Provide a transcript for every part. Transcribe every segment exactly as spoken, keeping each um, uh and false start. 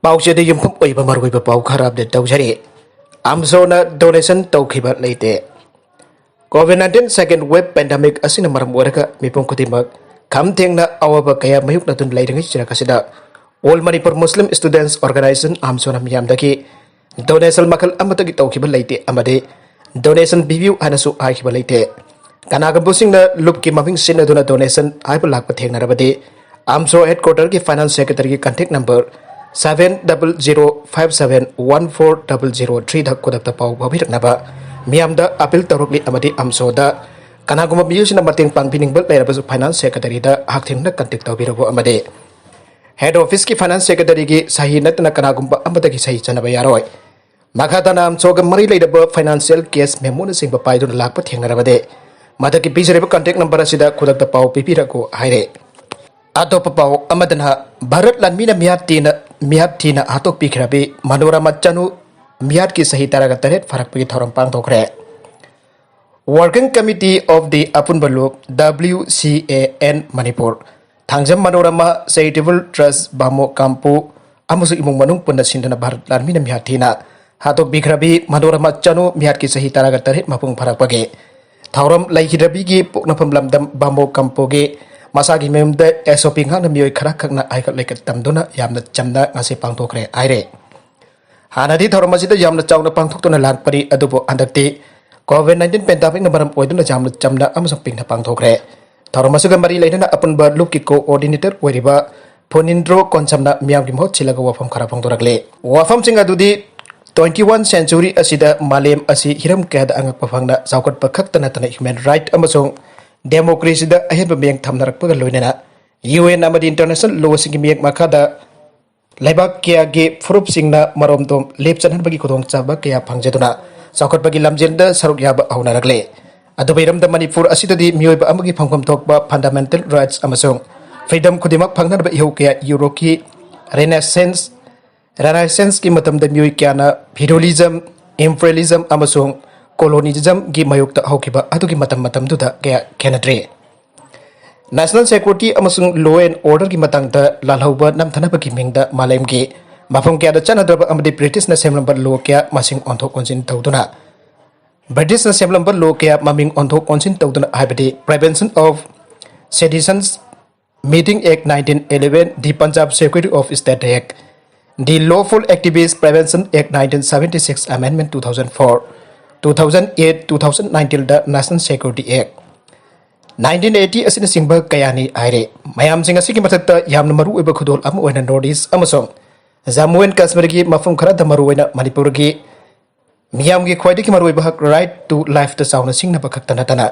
ꯄꯥꯎꯆꯦꯗ ꯌꯨꯝꯐꯝ ꯑꯣꯏꯕ ꯃꯔꯨꯑꯣꯏꯕ ꯄꯥꯎ ꯈꯔ ꯑꯞꯗꯦꯠ ꯇꯧꯖꯔꯤ꯫ ꯑꯝꯁꯣꯅ ꯗꯣꯅꯦꯁꯟ ꯇꯧꯈꯤꯕ ꯂꯩꯇꯦ꯫ ꯀꯣꯚꯤꯗ ꯅꯥꯏꯟꯇꯤꯟ ꯁꯦꯀꯦꯟ ꯋꯦꯕ ꯄꯦꯟꯗꯦꯃꯤꯛ ꯑꯁꯤꯅ ꯃꯔꯝ ꯑꯣꯏꯔꯒ ꯃꯤꯄꯨꯝ ꯈꯨꯗꯤꯡꯃꯛ ꯈꯝ ꯊꯦꯡꯅ ꯑꯋꯥꯕ ꯀꯌꯥ ꯃꯥꯌꯣꯛꯅꯗꯨꯅ ꯂꯩꯔꯤꯉꯩ ꯆꯩꯔꯥꯛ ꯑꯁꯤꯗ All Manipur Muslim Students Organisation, ꯑꯝꯁꯣꯅ ꯃꯤꯌꯥꯝꯗꯒꯤ ꯗꯣꯅꯦꯁꯟ ꯃꯈꯜ ꯑꯃꯠꯇꯒꯤ ꯇꯧꯈꯤꯕ ꯂꯩꯇꯦ ꯑꯃꯗꯤ ꯗꯣꯅꯦꯁꯟ ꯄꯤꯕꯤꯌꯨ ꯍꯥꯏꯅꯁꯨ ꯍꯥꯏꯈꯤꯕ ꯂꯩꯇꯦ꯫ ꯀꯅꯥꯒꯨꯝꯕꯁꯤꯡꯅ ꯂꯨꯞꯀꯤ ꯃꯃꯤꯡ ꯁꯤꯖꯤꯟꯅꯗꯨꯅ ꯗꯣꯅꯦꯁꯟ ꯍꯥꯏꯕ ꯂꯥꯛꯄ ꯊꯦꯡꯅꯔꯕꯗꯤ, ꯑꯝꯁꯣ ꯍꯦꯗꯀ꯭ꯋꯥꯇꯔꯒꯤ ꯐꯥꯏꯅꯥꯟꯁ ꯁꯦꯀ꯭ꯔꯦꯇꯔꯤꯒꯤ contact number seven double zero five seven one four double zero three ꯗ ꯈꯨꯗꯛꯇ ꯄꯥꯎ ꯐꯥꯎꯕꯤꯔꯛꯅꯕ ꯃꯤꯌꯥꯝꯗ ꯑꯄꯤꯜ ꯇꯧꯔꯛꯂꯤ ꯑꯃꯗꯤ ꯑꯝꯁꯣꯗ ꯀꯅꯥꯒꯨꯝꯕ ꯃꯤꯑꯣꯏꯁꯤꯡꯅ ꯃꯇꯦꯡ ꯄꯥꯡꯕꯤꯅꯤꯡꯕ ꯂꯩꯔꯕꯁꯨ ꯐꯥꯏꯅꯥꯟꯁ ꯁꯦꯀ꯭ꯔꯦꯇꯔꯤꯗ ꯍꯛꯊꯦꯡꯅ ꯀꯟꯇꯦꯛ ꯇꯧꯕꯤꯔꯛꯎ ꯑꯃꯗꯤ ꯍꯦꯗ ꯑꯣꯐꯤꯁꯀꯤ ꯐꯥꯏꯅꯥꯟꯁ ꯁꯦꯀ꯭ꯔꯦꯇꯔꯤꯒꯤ ꯁꯍꯤ ꯅꯠꯇꯅ ꯀꯅꯥꯒꯨꯝꯕ ꯑꯃꯗꯒꯤ ꯁꯍꯤ ꯆꯟꯅꯕ ꯌꯥꯔꯣꯏ꯫ ꯃꯈꯥ ꯇꯥꯅ ꯑꯝꯁꯣꯒ ꯃꯔꯤ ꯂꯩꯅꯕ ꯐꯥꯏꯅꯥꯟꯁꯤꯌꯦꯜ ꯀꯦꯁ ꯃꯦꯃꯣꯅꯆꯤꯡꯕ ꯄꯥꯏꯗꯨꯅ ꯂꯥꯛꯄ ꯊꯦꯡꯅꯔꯕꯗꯤ, ꯃꯊꯛꯀꯤ ꯄꯤꯖꯔꯤꯕ ꯀꯟꯇꯦꯛ ꯅꯝꯕꯔ ꯑꯁꯤꯗ ꯈꯨꯗꯛꯇ ꯄꯥꯎ ꯄꯤꯕꯤꯔꯛꯎ ꯍꯥꯏꯔꯦ꯫ ꯑꯇꯣꯞꯄ ꯄꯥꯎ ꯑꯃꯗꯅ, ꯚꯥꯔꯠ ꯂꯥꯟꯃꯤꯅ ꯃꯤꯍꯥꯠ ꯊꯤꯅ, ꯃꯤꯍꯥꯠ ꯊꯤꯅ ꯍꯥꯠꯇꯣꯛꯄꯤꯈ꯭ꯔꯕꯤ ꯃꯅꯣꯔꯃꯥ ꯆꯅꯨ ꯃꯤꯍꯥꯠꯀꯤ ꯆꯍꯤ ꯇꯔꯥꯒ ꯇꯔꯦꯠ ꯐꯥꯔꯛꯄꯒꯤ ꯊꯧꯔꯝ ꯄꯥꯡꯊꯣꯛꯈ꯭ꯔꯦ꯫ Working Committee of the ꯑꯄꯨꯟꯕ ꯂꯨꯞ, W C A N Manipur, Thangjam Manorama charitable trust Bamon Kampu ꯑꯃꯁꯨꯡ ꯏꯃꯨꯡ ꯃꯅꯨꯡ ꯄꯨꯟꯅ ꯁꯤꯟꯗꯨꯅ ꯚꯥꯔꯠ ꯂꯥꯟꯃꯤꯅ ꯃꯤꯍꯥꯠ ꯊꯤꯅ ꯍꯥꯠꯇꯣꯛꯄꯤꯈ꯭ꯔꯕꯤ ꯃꯅꯣꯔꯃꯥ ꯆꯅꯨ ꯃꯤꯍꯥꯠꯀꯤ ꯆꯍꯤ ꯇꯔꯥꯒ ꯇꯔꯦꯠ ꯃꯄꯨꯡ ꯐꯥꯔꯛꯄꯒꯤ ꯊꯧꯔꯝ ꯂꯩꯈꯤꯗ꯭ꯔꯕꯤꯒꯤ ꯄꯣꯛꯅꯐꯝ ꯂꯝꯗꯝ ꯕꯥꯃꯣ ꯀꯥꯝꯄꯨꯒꯤ ꯃꯁꯥꯒꯤ ꯃꯌꯨꯝꯗ S O P ꯉꯥꯛꯅ ꯃꯤꯑꯣꯏ ꯈꯔ ꯈꯛꯅ ꯍꯥꯏꯒꯠ ꯂꯩꯀꯠ ꯇꯝꯗꯨꯅ ꯌꯥꯝꯅ ꯆꯝꯅ ꯉꯁꯤ ꯄꯥꯡꯊꯣꯛꯈ꯭ꯔꯦ ꯍꯥꯏꯔꯦ꯫ ꯍꯥꯟꯅꯗꯤ ꯊꯧꯔꯝ ꯑꯁꯤꯗ ꯌꯥꯝꯅ ꯆꯥꯎꯅ ꯄꯥꯡꯊꯣꯛꯇꯨꯅ ꯂꯥꯛꯄꯅꯤ, ꯑꯗꯨꯕꯨ ꯍꯟꯗꯛꯇꯤ ꯀꯣꯚꯤꯗ ꯅꯥꯏꯟꯇꯤꯟ ꯄꯦꯟꯗꯦꯃꯤꯛꯅ ꯃꯔꯝ ꯑꯣꯏꯗꯨꯅ ꯌꯥꯝꯅ ꯆꯝꯅ ꯑꯃꯁꯨꯡ ꯄꯤꯛꯅ ꯄꯥꯡꯊꯣꯛꯈ꯭ꯔꯦ꯫ ꯊꯧꯔꯝ ꯑꯁꯤꯒ ꯃꯔꯤ ꯂꯩꯅꯅ ꯑꯄꯨꯟꯕ ꯂꯨꯞꯀꯤ ꯀꯣꯑꯣꯔꯗꯤꯅꯦꯇꯔ ꯑꯣꯏꯔꯤꯕ ꯐꯣꯅꯤꯟꯗ꯭ꯔꯣ ꯀꯣꯟꯁꯝꯅ ꯃꯤꯌꯥꯝꯒꯤ ꯃꯍꯨꯠ ꯁꯤꯜꯂꯒ ꯋꯥꯐꯝ ꯈꯔ ꯐꯣꯡꯗꯣꯔꯛꯂꯤ꯫ ꯋꯥꯐꯝꯁꯤꯡ ꯑꯗꯨꯗꯤ, twenty one century ꯑꯁꯤꯗ ꯃꯥꯂꯦꯝ ꯑꯁꯤ ꯍꯤꯔꯝ ꯀꯌꯥꯗ ꯑꯉꯛꯄ ꯐꯪꯅ ꯆꯥꯎꯈꯠꯄ ꯈꯛꯇ ꯅꯠꯇꯅ human right ꯑꯃꯁꯨꯡ democracyꯗ ꯑꯍꯦꯟꯕ ꯃꯤꯠꯌꯦꯡ ꯊꯝꯅꯔꯛꯄꯒ ꯂꯣꯏꯅꯅ U N ꯑꯃꯗꯤ international lawꯁꯤꯡꯒꯤ ꯃꯤꯠꯌꯦꯡ ꯃꯈꯥꯗ ꯂꯩꯕꯥꯛ ꯀꯌꯥꯒꯤ ꯐꯨꯔꯨꯞꯁꯤꯡꯅ ꯃꯔꯣꯝꯗꯣꯝ ꯂꯦꯞꯆꯅꯍꯟꯕꯒꯤ ꯈꯨꯗꯣꯡꯆꯥꯕ ꯀꯌꯥ ꯐꯪꯖꯗꯨꯅ ꯆꯥꯎꯈꯠꯄꯒꯤ ꯂꯝꯖꯦꯜꯗ ꯁꯔꯨꯛ ꯌꯥꯕ ꯍꯧꯅꯔꯛꯂꯦ꯫ ꯑꯗꯨꯕꯨ ꯏꯔꯝꯗꯝ ꯃꯅꯤꯄꯨꯔ ꯑꯁꯤꯗꯗꯤ ꯃꯤꯑꯣꯏꯕ ꯑꯃꯒꯤ ꯐꯪꯐꯝ ꯊꯣꯛꯄ fundamental rights ꯑꯃꯁꯨꯡ freedom ꯈꯨꯗꯤꯡꯃꯛ ꯐꯪꯅꯅꯕ ꯏꯍꯧ ꯀꯌꯥ ꯌꯨꯔꯣꯞꯀꯤ Renaissance, Renaissanceꯀꯤ ꯃꯇꯝꯗ ꯃꯤꯑꯣꯏ ꯀꯌꯥꯅ feudalism, imperialism ꯑꯃꯁꯨꯡ colonialismꯒꯤ ꯃꯥꯌꯣꯛꯇ ꯍꯧꯈꯤꯕ ꯑꯗꯨꯒꯤ ꯃꯇꯝ ꯃꯇꯝꯗꯨꯗ ꯀꯌꯥ ꯈꯦꯠꯅꯗ꯭ꯔꯤ꯫ National security ꯑꯃꯁꯨꯡ law and orderꯒꯤ ꯃꯇꯥꯡꯗ ꯂꯥꯜꯍꯧꯕ ꯅꯝꯊꯅꯕꯒꯤ ꯃꯤꯡꯗ ꯃꯥꯂꯦꯝꯒꯤ ꯃꯐꯝ ꯀꯌꯥꯗ ꯆꯠꯅꯗ꯭ꯔꯕ ꯑꯃꯗꯤ ꯕ꯭ꯔꯤꯇꯤꯁꯅ ꯁꯦꯝꯂꯝꯕ ꯂꯣ ꯀꯌꯥ ꯃꯁꯤꯡ ꯑꯣꯟꯊꯣꯛ ꯑꯣꯟꯁꯤꯟ ꯇꯧꯗꯨꯅ, ꯕ꯭ꯔꯤꯇꯤꯁꯅ ꯁꯦꯝꯂꯝꯕ ꯂꯣ ꯀꯌꯥ ꯃꯃꯤꯡ ꯑꯣꯟꯊꯣꯛ ꯑꯣꯟꯁꯤꯟ ꯇꯧꯗꯨꯅ, ꯍꯥꯏꯕꯗꯤ Prevention of Seditions Meeting Act nineteen eleven, the Punjab Secretary of State Act, the Lawful Activist Prevention Act nineteen seventy-six Amendment two thousand four, two thousand eight, two thousand nineteen, the National Security Act nineteen eighty ꯑꯁꯤꯅꯆꯤꯡꯕ ꯀꯌꯥꯅꯤ ꯍꯥꯏꯔꯦ꯫ ꯃꯌꯥꯝꯁꯤꯡ ꯑꯁꯤꯒꯤ ꯃꯊꯛꯇ ꯌꯥꯝꯅ ꯃꯔꯨꯑꯣꯏꯕ ꯈꯨꯗꯣꯜ ꯑꯃ ꯑꯣꯏꯅ North East ꯑꯃꯁꯨꯡ ꯖꯝꯃꯨ ꯑꯦꯟ ꯀꯥꯁꯃꯤꯔꯒꯤ ꯃꯐꯝ ꯈꯔꯗ, ꯃꯔꯨꯑꯣꯏꯅ ꯃꯅꯤꯄꯨꯔꯒꯤ ꯃꯤꯌꯥꯝꯒꯤ ꯈ꯭ꯋꯥꯏꯗꯒꯤ ꯃꯔꯨꯑꯣꯏꯕ ꯍꯛ right to life ꯇ ꯆꯥꯎꯅ ꯁꯤꯡꯅꯕ ꯈꯛꯇ ꯅꯠꯇꯅ,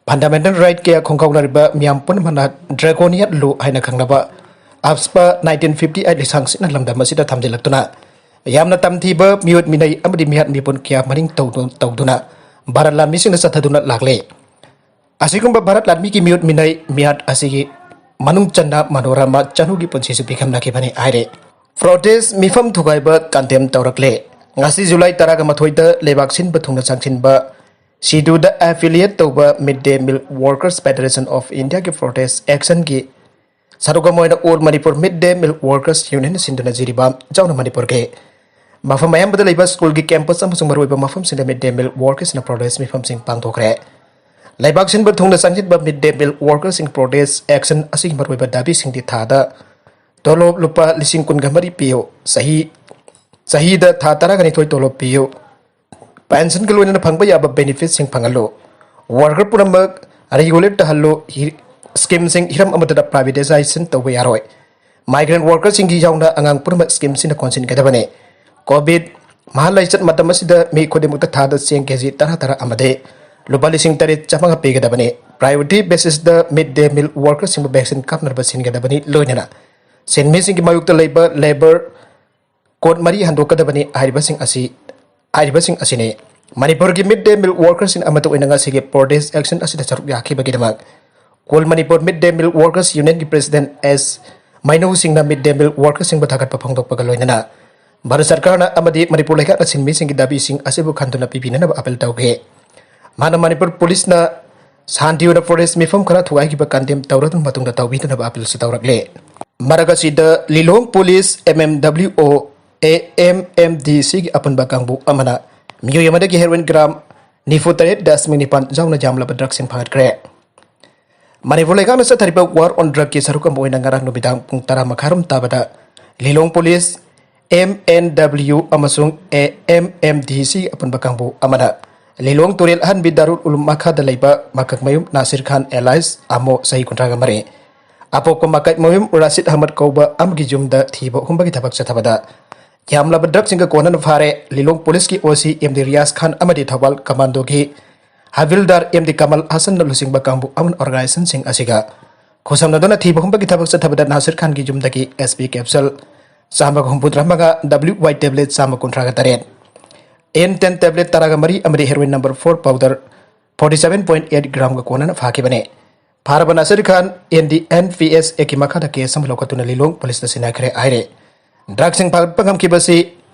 fundamental right ꯀꯌꯥ ꯈꯣꯡꯒꯥꯎꯅꯔꯤꯕ ꯃꯤꯌꯥꯝ ꯄꯨꯝꯅꯃꯛꯅ Draconian Law ꯍꯥꯏꯅ ꯈꯪꯅꯕ AFSPA nineteen fifty eight ꯂꯤꯁꯥꯡꯁꯤꯠꯅ ꯂꯝꯗꯝ ꯑꯁꯤꯗ ꯊꯝꯖꯤꯜꯂꯛꯇꯨꯅ, ꯌꯥꯝꯅ ꯇꯝꯊꯤꯕ ꯃꯤꯑꯣꯠ ꯃꯤꯅꯩ ꯑꯃꯗꯤ ꯃꯤꯍꯥꯠ ꯃꯤꯄꯨꯟ ꯀꯌꯥ ꯃꯅꯤꯡ ꯇꯧꯗꯨ-, ꯇꯧꯗꯨꯅ ꯚꯥꯔꯠ ꯂꯥꯟꯃꯤꯁꯤꯡꯅ ꯆꯠꯊꯗꯨꯅ ꯂꯥꯛꯂꯦ꯫ ꯑꯁꯤꯒꯨꯝꯕ ꯚꯥꯔꯠ ꯂꯥꯟꯃꯤꯒꯤ ꯃꯤꯑꯣꯠ ꯃꯤꯅꯩ ꯃꯤꯍꯥꯠ ꯑꯁꯤꯒꯤ ꯃꯅꯨꯡ ꯆꯟꯅ ꯃꯅꯣꯔꯃꯥ ꯆꯅꯨꯒꯤ ꯄꯨꯟꯁꯤꯁꯨ ꯄꯤꯈꯝꯅꯈꯤꯕꯅꯤ ꯍꯥꯏꯔꯦ꯫ Protest ꯃꯤꯐꯝ ꯊꯨꯒꯥꯏꯕ condemn ꯇꯧꯔꯛꯂꯦ꯫ ꯉꯁꯤ ꯖꯨꯂꯥꯏ ꯇꯔꯥꯒ ꯃꯥꯊꯣꯏꯗ ꯂꯩꯕꯥꯛ ꯁꯤꯟꯕ ꯊꯨꯡꯅ ꯆꯪꯁꯤꯟꯕ ꯁꯤꯗꯨꯗ affiliate ꯇꯧꯕ Mid Day Meal Workers Federation of India ꯒꯤ protest action ꯒꯤ ꯁꯔꯨꯛ ꯑꯃ ꯑꯣꯏꯅ All Manipur Mid Day Meal Workers Union ꯁꯤꯟꯗꯨꯅ ꯖꯤꯔꯤꯕꯥꯝ ꯌꯥꯎꯅ ꯃꯅꯤꯄꯨꯔꯒꯤ ꯃꯐꯝ ꯑꯌꯥꯝꯕꯗ ꯂꯩꯕ ꯁ꯭ꯀꯨꯜꯒꯤ campus ꯑꯃꯁꯨꯡ ꯃꯔꯨꯑꯣꯏꯕ ꯃꯐꯝꯁꯤꯡꯗ Mid Day Meal Workers ꯅ protest ꯃꯤꯐꯝꯁꯤꯡ ꯄꯥꯡꯊꯣꯛꯈ꯭ꯔꯦ꯫ ꯂꯩꯕꯥꯛ ꯁꯤꯟꯕ ꯊꯨꯡꯅ ꯆꯪꯁꯤꯟꯕ Mid Day Meal Workers ꯁꯤꯡ protest action ꯑꯁꯤꯒꯤ ꯃꯔꯨꯑꯣꯏꯕ ꯗꯥꯕꯤꯁꯤꯡꯗꯤ ꯊꯥꯗ ꯇꯣꯂꯣꯞ ꯂꯨꯄꯥ ꯂꯤꯁꯤꯡ ꯀꯨꯟꯒ ꯃꯔꯤ ꯄꯤꯌꯨ, ꯆꯍꯤ, ꯆꯍꯤꯗ ꯊꯥ ꯇꯔꯥꯒ ꯅꯤꯊꯣꯏ ꯇꯣꯂꯣꯞ ꯄꯤꯌꯨ, pension ꯒ ꯂꯣꯏꯅꯅ ꯐꯪꯕ ꯌꯥꯕ benefit ꯁꯤꯡ ꯐꯪꯍꯜꯂꯨ, worker ꯄꯨꯝꯅꯃꯛ regulate ꯇꯧꯍꯜꯂꯨ, ꯍꯤ-, scheme ꯁꯤꯡ ꯍꯤꯔꯝ ꯑꯃꯠꯇꯗ privatization ꯇꯧꯕ ꯌꯥꯔꯣꯏ, migrant worker ꯁꯤꯡꯒꯤ ꯌꯥꯎꯅ ꯑꯉꯥꯡ ꯄꯨꯝꯅꯃꯛ scheme ꯁꯤꯡꯅ ꯀꯣꯟꯁꯤꯟꯒꯗꯕꯅꯤ꯫ COVID ꯃꯍꯥ ꯂꯩꯆꯠ ꯃꯇꯝ ꯑꯁꯤꯗ ꯃꯤ ꯈꯨꯗꯤꯡꯃꯛꯇ ꯊꯥꯗ ꯆꯦꯡ ꯀꯦꯖꯤ ꯇꯔꯥ ꯇꯔꯥ ꯑꯃꯗꯤ ꯂꯨꯄꯥ ꯂꯤꯁꯤꯡ ꯇꯔꯦꯠ ꯆꯥꯃꯉꯥ ꯄꯤꯒꯗꯕꯅꯤ꯫ Priority basis ꯇ Mid Day Meal Worker ꯁꯤꯡꯕꯨ vaccine ꯀꯥꯞꯅꯅꯕ ꯁꯤꯟꯒꯗꯕꯅꯤ꯫ ꯂꯣꯏꯅꯅ ꯁꯤꯟꯃꯤꯁꯤꯡꯒꯤ ꯃꯥꯌꯣꯛꯇ ꯂꯩꯕ labour code ꯃꯔꯤ ꯍꯟꯗꯣꯛꯀꯗꯕꯅꯤ꯫ ꯍꯥꯏꯔꯤꯕꯁꯤꯡ ꯑꯁꯤ, ꯍꯥꯏꯔꯤꯕꯁꯤꯡ ꯑꯁꯤꯅꯤ꯫ ꯃꯅꯤꯄꯨꯔꯒꯤ Mid Day Meal Workers ꯁꯤꯡ ꯑꯃꯠꯇ ꯑꯣꯏꯅ ꯉꯁꯤꯒꯤ protest action ꯑꯁꯤꯗ ꯁꯔꯨꯛ ꯌꯥꯈꯤꯕꯒꯤꯗꯃꯛ All Manipur Mid Day Meal Workers Union ꯒꯤ president S ꯃꯩꯅꯧ ꯁꯤꯡꯅ Mid Day Meal Workers ꯁꯤꯡꯕꯨ ꯊꯥꯒꯠꯄ ꯐꯣꯡꯗꯣꯛꯄꯒ ꯂꯣꯏꯅꯅ ꯚꯥꯔꯠ ꯁꯔꯀꯥꯔꯅ ꯑꯃꯗꯤ ꯃꯅꯤꯄꯨꯔ ꯂꯩꯉꯥꯛꯅ ꯁꯤꯟꯃꯤꯁꯤꯡꯒꯤ ꯗꯥꯕꯤꯁꯤꯡ ꯑꯁꯤꯕꯨ ꯈꯟꯗꯨꯅ ꯄꯤꯕꯤꯅꯅꯕ appeal ꯇꯧꯈꯤ꯫ ꯃꯥꯅ ꯃꯅꯤꯄꯨꯔ ꯄꯨꯂꯤꯁꯅ ꯁꯥꯟꯇꯤ ꯑꯣꯏꯅ protest ꯃꯤꯐꯝ ꯈꯔ ꯊꯨꯒꯥꯏꯈꯤꯕ condemn ꯇꯧꯔꯗꯨꯅ ꯃꯇꯨꯡꯗ ꯇꯧꯕꯤꯗꯅꯕ appeal ꯁꯨ ꯇꯧꯔꯛꯂꯦ꯫ ꯃꯔꯛ ꯑꯁꯤꯗ Lilong police, M M W O, A M M D ꯁꯤꯒꯤ ꯑꯄꯨꯟꯕ ꯀꯥꯡꯕꯨ ꯑꯃꯅ ꯃꯤꯑꯣꯏ ꯑꯃꯗꯒꯤ heroin gram ꯅꯤꯐꯨ ꯇꯔꯦꯠ ꯗꯁꯃꯤꯛ ꯅꯤꯄꯥꯟ ꯌꯥꯎꯅ ꯌꯥꯝꯂꯕ ꯗ꯭ꯔꯒꯁꯤꯡ ꯐꯥꯒꯠꯈ꯭ꯔꯦ꯫ ꯃꯅꯤꯄꯨꯔ ꯂꯩꯉꯥꯛꯅ ꯆꯠꯊꯔꯤꯕ war on drugꯀꯤ ꯁꯔꯨꯛ ꯑꯃ ꯑꯣꯏꯅ ꯉꯔꯥꯡ ꯅꯨꯃꯤꯗꯥꯡ ꯄꯨꯡ ꯇꯔꯥ ꯃꯈꯥꯏꯔꯣꯝ ꯇꯥꯕꯗ ꯂꯤꯂꯣꯡ ꯄꯨꯂꯤꯁ, ꯑꯦꯝ ꯑꯦꯟ ꯗꯕ꯭ꯂꯤꯎ ꯑꯃꯁꯨꯡ ꯑꯦ ꯑꯦꯝ ꯑꯦꯝ ꯗꯤ ꯁꯤ ꯑꯄꯨꯟꯕ ꯀꯥꯡꯕꯨ ꯑꯃꯅ ꯂꯤꯂꯣꯡ ꯇꯨꯔꯦꯜ ꯑꯍꯟꯕꯤ ꯗꯥꯔꯨꯜ ꯎꯂꯨꯝ ꯃꯈꯥꯗ ꯂꯩꯕ ꯃꯀꯛꯃꯌꯨꯝ ꯅꯥꯁꯤꯔ ꯈꯥꯟ alias ꯑꯃꯣ ꯆꯍꯤ ꯀꯨꯟꯊ꯭ꯔꯥ ꯃꯔꯤ, ꯑꯄꯣꯛꯄ ꯃꯀꯛꯃꯌꯨꯝ ꯔꯥꯁꯤꯗ ꯑꯍꯃꯗ ꯀꯧꯕ ꯑꯃꯒꯤ ꯌꯨꯝꯗ ꯊꯤꯕ ꯍꯨꯝꯕꯒꯤ ꯊꯕꯛ ꯆꯠꯊꯕꯗ ꯌꯥꯝꯂꯕ ꯗ꯭ꯔꯒꯁꯤꯡꯒ ꯀꯣꯟꯅꯅ ꯐꯥꯔꯦ꯫ ꯂꯤꯂꯣꯡ ꯄꯨꯂꯤꯁꯀꯤ ꯑꯣ ꯁꯤ ꯑꯦꯝ ꯗꯤ ꯔꯤꯌꯥꯖ ꯈꯥꯟ ꯑꯃꯗꯤ ꯊꯧꯕꯥꯜ ꯀꯃꯥꯟꯗꯣꯒꯤ ꯍꯥꯕꯤꯜꯗꯥꯔ ꯑꯦꯝ ꯗꯤ ꯀꯃꯜ ꯍꯁꯟꯅ ꯂꯨꯆꯤꯡꯕ ꯀꯥꯡꯕꯨ ꯑꯃꯅ organizationꯁꯤꯡ ꯑꯁꯤꯒ ꯈꯨꯠꯁꯝꯅꯗꯨꯅ ꯊꯤꯕ ꯍꯨꯝꯕꯒꯤ ꯊꯕꯛ ꯆꯠꯊꯕꯗ ꯅꯥꯁꯤꯔ ꯈꯥꯟꯒꯤ ꯌꯨꯝꯗꯒꯤ ꯑꯦꯁ ꯄꯤ capsule ꯆꯥꯝꯃꯒ ꯍꯨꯝꯐꯨꯇꯔꯥꯃꯉꯥ, ꯗꯕ꯭ꯂꯤꯎ ꯋꯥꯏ tablet ꯆꯥꯝꯃ ꯀꯨꯟꯊ꯭ꯔꯥꯒ ꯇꯔꯦꯠ, ꯑꯦꯟ ꯇꯦꯟ tablet ꯇꯔꯥꯒ ꯃꯔꯤ ꯑꯃꯗꯤ heroin number four powder forty seven point eight gramꯒ ꯀꯣꯟꯅꯅ ꯐꯥꯈꯤꯕꯅꯤ꯫ ꯐꯥꯔꯕ ꯅꯥꯁꯤꯔ ꯈꯥꯟ N D N P S ꯑꯦꯛꯀꯤ ꯃꯈꯥꯗ case ꯑꯃ ꯂꯧꯈꯠꯇꯨꯅ ꯂꯤꯂꯣꯡ ꯄꯨꯂꯤꯁꯇ ꯁꯤꯟꯅꯈ꯭ꯔꯦ ꯍꯥꯏꯔꯦ꯫ ꯗ꯭ꯔꯒꯁꯤꯡ ꯐꯥꯒꯠꯄ ꯉꯝꯈꯤꯕꯁꯤ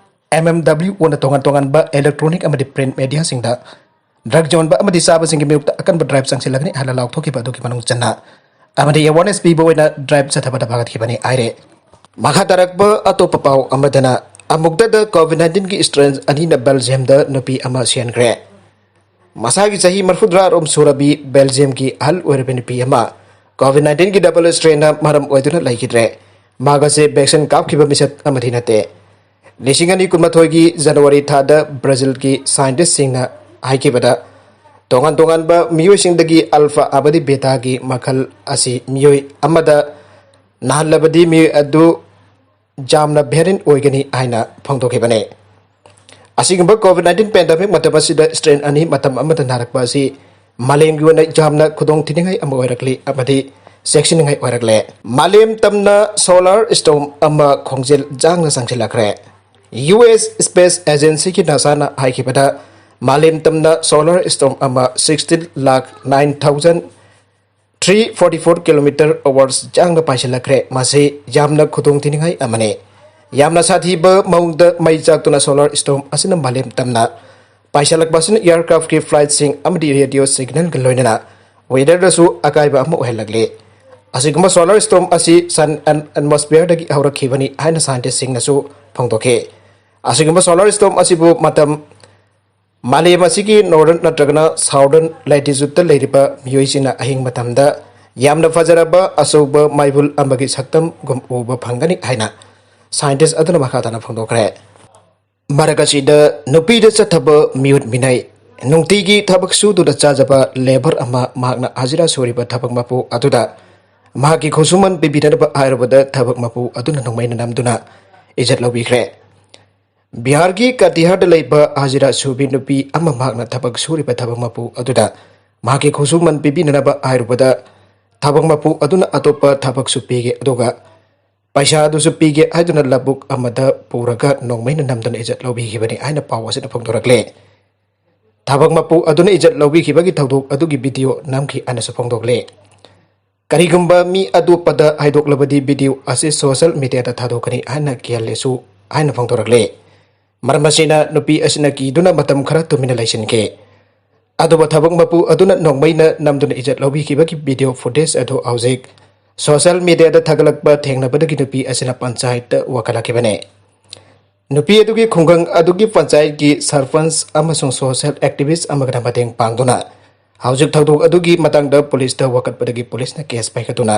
ꯑꯦꯝ ꯑꯦꯝ ꯗꯕ꯭ꯂꯤꯎ ꯑꯣꯅ ꯇꯣꯉꯥꯟ ꯇꯣꯉꯥꯟꯕ electronic ꯑꯃꯗꯤ print mediaꯁꯤꯡꯗ ꯗ꯭ꯔꯒ ꯌꯣꯟꯕ ꯑꯃꯗꯤ ꯆꯥꯕꯁꯤꯡꯒꯤ ꯃꯥꯌꯣꯛꯇ ꯑꯀꯟꯕ drive ꯆꯪꯁꯤꯜꯂꯒꯅꯤ ꯍꯥꯏꯅ ꯂꯥꯎꯊꯣꯛꯈꯤꯕ ꯑꯗꯨꯒꯤ ꯃꯅꯨꯡ ꯆꯟꯅ ꯑꯃꯗꯤ awareness ꯄꯤꯕ ꯑꯣꯏꯅ drive ꯆꯠꯊꯕꯗ ꯐꯥꯒꯠꯈꯤꯕꯅꯤ ꯍꯥꯏꯔꯦ꯫ ꯃꯈꯥ ꯇꯥꯔꯛꯄ ꯑꯇꯣꯞꯄ ꯄꯥꯎ ꯑꯃꯗꯅ ꯑꯃꯨꯛꯇꯗ COVID nineteenꯒꯤ strain ꯑꯅꯤꯅ Belgiumꯗ ꯅꯨꯄꯤ ꯑꯃ ꯁꯤꯍꯟꯈ꯭ꯔꯦ꯫ ꯃꯁꯥꯒꯤ ꯆꯍꯤ ꯃꯔꯤꯐꯨꯇꯔꯥꯔꯣꯝ ꯁꯨꯔꯕꯤ Belgiumꯒꯤ ꯑꯍꯜ ꯑꯣꯏꯔꯕ ꯅꯨꯄꯤ ꯑꯃ COVID nineteenꯒꯤ double strainꯅ ꯃꯔꯝ ꯑꯣꯏꯗꯨꯅ ꯂꯩꯈꯤꯗ꯭ꯔꯦ꯫ ꯃꯍꯥꯛ ꯑꯁꯤ vaccine ꯀꯥꯞꯈꯤꯕ ꯃꯤꯁꯛ ꯑꯃꯗꯤ ꯅꯠꯇꯦ꯫ ꯂꯤꯁꯤꯡ ꯑꯅꯤ ꯀꯨꯟꯃꯥꯊꯣꯏꯒꯤ January ꯊꯥꯗ Brazilꯒꯤ scientistꯁꯤꯡꯅ ꯍꯥꯏꯈꯤꯕꯗ, ꯇꯣꯉꯥꯟ ꯇꯣꯉꯥꯟꯕ ꯃꯤꯑꯣꯏꯁꯤꯡꯗꯒꯤ alpha ꯑꯃꯗꯤ betaꯒꯤ ꯃꯈꯜ ꯑꯁꯤ ꯃꯤꯑꯣꯏ ꯑꯃꯗ ꯅꯥꯍꯜꯂꯕꯗꯤ ꯃꯤꯑꯣꯏ ꯑꯗꯨ ꯌꯥꯝꯅ variant ꯑꯣꯏꯒꯅꯤ ꯍꯥꯏꯅ ꯐꯣꯡꯗꯣꯛꯈꯤꯕꯅꯤ꯫ ꯑꯁꯤꯒꯨꯝꯕ COVID nineteen pandemic ꯃꯇꯝ ꯑꯁꯤꯗ strain ꯑꯅꯤ ꯃꯇꯝ ꯑꯃꯗ ꯅꯥꯔꯛꯄ ꯑꯁꯤ ꯃꯥꯂꯦꯝꯒꯤ ꯑꯣꯏꯅ ꯌꯥꯝꯅ ꯈꯨꯗꯣꯡ ꯊꯤꯅꯤꯡꯉꯥꯏ ꯑꯃ ꯑꯣꯏꯔꯛꯂꯤ ꯑꯃꯗꯤ ꯆꯦꯛꯁꯤꯟꯅꯤꯡꯉꯥꯏ ꯑꯣꯏꯔꯛꯂꯦ꯫ ꯃꯥꯂꯦꯝ ꯇꯝꯅ solar storm ꯑꯃ ꯈꯣꯡꯖꯦꯜ ꯌꯥꯡꯅ ꯆꯪꯁꯤꯜꯂꯛꯈ꯭ꯔꯦ꯫ ꯌꯨ ꯑꯦꯁ Space Agencyꯒꯤ NASAꯅ ꯍꯥꯏꯈꯤꯕꯗ, ꯃꯥꯂꯦꯝ ꯇꯝꯅ solar storm ꯑꯃ sixteen lakh nine thousand three forty four kilometer hours ꯌꯥꯡꯅ ꯄꯥꯏꯁꯤꯜꯂꯛꯈ꯭ꯔꯦ꯫ ꯃꯁꯤ ꯌꯥꯝꯅ ꯈꯨꯗꯣꯡ ꯊꯤꯅꯤꯡꯉꯥꯏ ꯑꯃꯅꯤ꯫ ꯌꯥꯝꯅ ꯁꯥꯊꯤꯕ ꯃꯑꯣꯡꯗ ꯃꯩ ꯆꯥꯛꯇꯨꯅ solar storm ꯑꯁꯤꯅ ꯃꯥꯂꯦꯝ ꯇꯝꯅ ꯄꯥꯏꯁꯤꯜꯂꯛꯄ ꯑꯁꯤꯅ aircraftꯀꯤ flightꯁꯤꯡ ꯑꯃꯗꯤ radio signalꯒ ꯂꯣꯏꯅꯅ weatherꯗꯁꯨ ꯑꯀꯥꯏꯕ ꯑꯃ ꯑꯣꯏꯍꯜꯂꯛꯂꯤ꯫ ꯑꯁꯤꯒꯨꯝꯕ solar storm ꯑꯁꯤ sun and atmosphere ꯗꯒꯤ ꯍꯧꯔꯛꯈꯤꯕꯅꯤ ꯍꯥꯏꯅ scientist ꯁꯤꯡꯅꯁꯨ ꯐꯣꯡꯗꯣꯛꯈꯤ꯫ ꯑꯁꯤꯒꯨꯝꯕ solar storm ꯑꯁꯤꯕꯨ ꯃꯇꯝ ꯃꯥꯂꯦꯝ ꯑꯁꯤꯒꯤ northern ꯅꯠꯇ꯭ꯔꯒꯅ southern latitude ꯇ ꯂꯩꯔꯤꯕ ꯃꯤꯑꯣꯏꯁꯤꯡꯅ ꯑꯍꯤꯡ ꯃꯇꯝꯗ ꯌꯥꯝꯅ ꯐꯖꯔꯕ ꯑꯆꯧꯕ ꯃꯩꯕꯨꯜ ꯑꯃꯒꯤ ꯁꯛꯇꯝꯒꯨꯝ ꯎꯕ ꯐꯪꯒꯅꯤ ꯍꯥꯏꯅ scientist ꯑꯗꯨꯅ ꯃꯈꯥ ꯇꯥꯅ ꯐꯣꯡꯗꯣꯛꯈ꯭ꯔꯦ꯫ ꯃꯔꯛ ꯑꯁꯤꯗ ꯅꯨꯄꯤꯗ ꯆꯠꯊꯕ ꯃꯤꯑꯣꯠ ꯃꯤꯅꯩ꯫ ꯅꯨꯡꯇꯤꯒꯤ ꯊꯕꯛ ꯁꯨꯗꯨꯅ ꯆꯥꯖꯕ labour ꯑꯃ ꯃꯍꯥꯛꯅ ꯍꯖꯤꯔꯥ ꯁꯨꯔꯤꯕ ꯊꯕꯛ ꯃꯄꯨ ꯑꯗꯨꯗ ꯃꯍꯥꯛꯀꯤ ꯈꯨꯠꯁꯨꯃꯟ ꯄꯤꯕꯤꯅꯅꯕ ꯍꯥꯏꯔꯨꯕꯗ ꯊꯕꯛ ꯃꯄꯨ ꯑꯗꯨꯅ ꯅꯣꯡꯃꯩꯅ ꯅꯝꯗꯨꯅ ꯏꯖꯠ ꯂꯧꯕꯤꯈ꯭ꯔꯦ꯫ ꯕꯤꯍꯥꯔꯒꯤ ꯀꯇꯤꯍꯥꯔꯗ ꯂꯩꯕ ꯍꯖꯤꯔꯥ ꯁꯨꯕꯤ ꯅꯨꯄꯤ ꯑꯃ ꯃꯍꯥꯛꯅ ꯊꯕꯛ ꯁꯨꯔꯤꯕ ꯊꯕꯛ ꯃꯄꯨ ꯑꯗꯨꯗ ꯃꯍꯥꯛꯀꯤ ꯈꯨꯠꯁꯨꯃꯟ ꯄꯤꯕꯤꯅꯅꯕ ꯍꯥꯏꯔꯨꯕꯗ ꯊꯕꯛ ꯃꯄꯨ ꯑꯗꯨꯅ ꯑꯇꯣꯞꯄ ꯊꯕꯛꯁꯨ ꯄꯤꯒꯦ, ꯑꯗꯨꯒ ꯄꯩꯁꯥ ꯑꯗꯨꯁꯨ ꯄꯤꯒꯦ ꯍꯥꯏꯗꯨꯅ ꯂꯧꯕꯨꯛ ꯑꯃꯗ ꯄꯨꯔꯒ ꯅꯣꯡꯃꯩꯅ ꯅꯝꯗꯨꯅ ꯏꯖꯠ ꯂꯧꯕꯤꯈꯤꯕꯅꯤ ꯍꯥꯏꯅ ꯄꯥꯎ ꯑꯁꯤꯅ ꯐꯣꯡꯗꯣꯔꯛꯂꯦ꯫ ꯊꯕꯛ ꯃꯄꯨ ꯑꯗꯨꯅ ꯏꯖꯠ ꯂꯧꯕꯤꯈꯤꯕꯒꯤ ꯊꯧꯗꯣꯛ ꯑꯗꯨꯒꯤ video ꯅꯝꯈꯤ ꯍꯥꯏꯅꯁꯨ ꯐꯣꯡꯗꯣꯛꯂꯦ꯫ ꯀꯔꯤꯒꯨꯝꯕ ꯃꯤ ꯑꯇꯣꯞꯄꯗ ꯍꯥꯏꯗꯣꯛꯂꯕꯗꯤ video ꯑꯁꯤ social media ꯗ ꯊꯥꯗꯣꯛꯀꯅꯤ ꯍꯥꯏꯅ ꯀꯤꯍꯜꯂꯦꯁꯨ ꯍꯥꯏꯅ ꯐꯣꯡꯗꯣꯔꯛꯂꯦ꯫ ꯃꯔꯝ ꯑꯁꯤꯅ ꯅꯨꯄꯤ ꯑꯁꯤꯅ ꯀꯤꯗꯨꯅ ꯃꯇꯝ ꯈꯔ ꯇꯨꯃꯤꯟꯅ ꯂꯩꯁꯤꯟꯈꯤ꯫ ꯑꯗꯨꯕꯨ ꯊꯕꯛ ꯃꯄꯨ ꯑꯗꯨꯅ ꯅꯣꯡꯃꯩꯅ ꯅꯝꯗꯨꯅ ꯏꯖꯠ ꯂꯧꯕꯤꯈꯤꯕꯒꯤ video footage ꯑꯗꯨ ꯍꯧꯖꯤꯛ social media ꯗ ꯊꯥꯒꯠꯂꯛꯄ ꯊꯦꯡꯅꯕꯗꯒꯤ ꯅꯨꯄꯤ ꯑꯁꯤꯅ ꯄꯟꯆꯥꯌꯠꯇ ꯋꯥꯀꯠꯂꯛꯈꯤꯕꯅꯤ꯫ ꯅꯨꯄꯤ ꯑꯗꯨꯒꯤ ꯈꯨꯡꯒꯪ ꯑꯗꯨꯒꯤ ꯄꯟꯆꯥꯌꯠꯀꯤ ꯁꯔꯄꯟꯆ ꯑꯃꯁꯨꯡ social activist ꯑꯃꯒꯅ ꯃꯇꯦꯡ ꯄꯥꯡꯗꯨꯅ ꯍꯧꯖꯤꯛ ꯊꯧꯗꯣꯛ ꯑꯗꯨꯒꯤ ꯃꯇꯥꯡꯗ ꯄꯨꯂꯤꯁꯇ ꯋꯥꯀꯠꯄꯗꯒꯤ ꯄꯨꯂꯤꯁꯅ case ꯄꯥꯏꯈꯠꯇꯨꯅ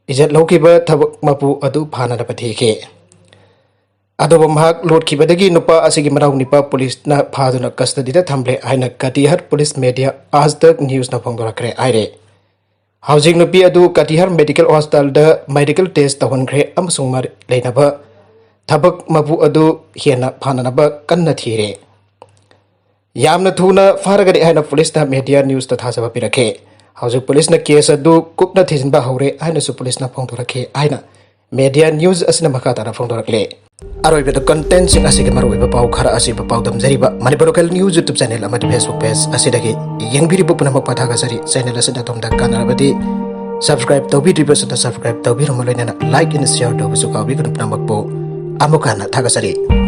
ꯏꯖꯠ ꯂꯧꯈꯤꯕ ꯊꯕꯛ ꯃꯄꯨ ꯑꯗꯨ ꯐꯥꯅꯅꯕ ꯊꯤꯈꯤ꯫ ꯑꯗꯨꯕꯨ ꯃꯍꯥꯛ ꯂꯣꯠꯈꯤꯕꯗꯒꯤ ꯅꯨꯄꯥ ꯑꯁꯤꯒꯤ ꯃꯅꯥꯎ ꯅꯨꯄꯥ ꯄꯨꯂꯤꯁꯅ ꯐꯥꯗꯨꯅ custody ꯗ ꯊꯝꯂꯦ ꯍꯥꯏꯅ ꯀꯇꯤꯍꯥꯔ ꯄꯨꯂꯤꯁ media ꯑꯥꯖ ꯇꯛ ꯅ꯭ꯌꯨꯁꯅ ꯐꯣꯡꯗꯣꯔꯛꯈ꯭ꯔꯦ ꯍꯥꯏꯔꯦ꯫ ꯍꯧꯖꯤꯛ ꯅꯨꯄꯤ ꯑꯗꯨ ꯀꯇꯤꯍꯥꯔ medical hospital ꯗ medical test ꯇꯧꯍꯟꯈ꯭ꯔꯦ ꯑꯃꯁꯨꯡ ꯃꯔꯤ ꯂꯩꯅꯕ ꯊꯕꯛ ꯃꯄꯨ ꯑꯗꯨ ꯍꯦꯟꯅ ꯐꯥꯅꯅꯕ ꯀꯟꯅ ꯊꯤꯔꯦ꯫ ꯌꯥꯝꯅ ꯊꯨꯅ ꯐꯥꯔꯒꯅꯤ ꯍꯥꯏꯅ ꯄꯨꯂꯤꯁꯅ media ꯅ꯭ꯌꯨꯁꯇ ꯊꯥꯖꯕ ꯄꯤꯔꯛꯈꯤ꯫ ꯍꯧꯖꯤꯛ ꯄꯨꯂꯤꯁꯅ case ꯑꯗꯨ ꯀꯨꯞꯅ ꯊꯤꯖꯤꯟꯕ ꯍꯧꯔꯦ ꯍꯥꯏꯅꯁꯨ ꯄꯨꯂꯤꯁꯅ ꯐꯣꯡꯗꯣꯔꯛꯈꯤ ꯍꯥꯏꯅ media ꯅ꯭ꯌꯨꯁ ꯑꯁꯤꯅ ꯃꯈꯥ ꯇꯥꯅ ꯐꯣꯡꯗꯣꯔꯛꯂꯤ꯫ ꯑꯔꯣꯏꯕꯗ content ꯁꯤꯡ ꯑꯁꯤꯒꯤ ꯃꯔꯨꯑꯣꯏꯕ ꯄꯥꯎ ꯈꯔ ꯑꯁꯤꯕꯨ ꯄꯥꯎꯗꯝꯖꯔꯤꯕ Manipur Local News YouTube channel ꯑꯃꯗꯤ Facebook page ꯑꯁꯤꯗꯒꯤ ꯌꯦꯡꯕꯤꯔꯤꯕ ꯄꯨꯝꯅꯃꯛꯄꯨ ꯊꯥꯒꯠꯆꯔꯤ꯫ Channel ꯑꯁꯤꯗ ꯑꯗꯣꯝꯗ ꯀꯥꯟꯅꯔꯕꯗꯤ subscribe ꯇꯧꯕꯤꯗ꯭ꯔꯤꯕꯁꯤꯡꯗ subscribe ꯇꯧꯕꯤꯔꯝꯃ ꯂꯣꯏꯅꯅ like and share ꯇꯧꯕꯁꯨ ꯀꯥꯎꯕꯤꯒꯅꯨ꯫ ꯄꯨꯝꯅꯃꯛꯄꯨ ꯑꯃꯨꯛ ꯍꯟꯅ ꯊꯥꯒꯠꯆꯔꯤ꯫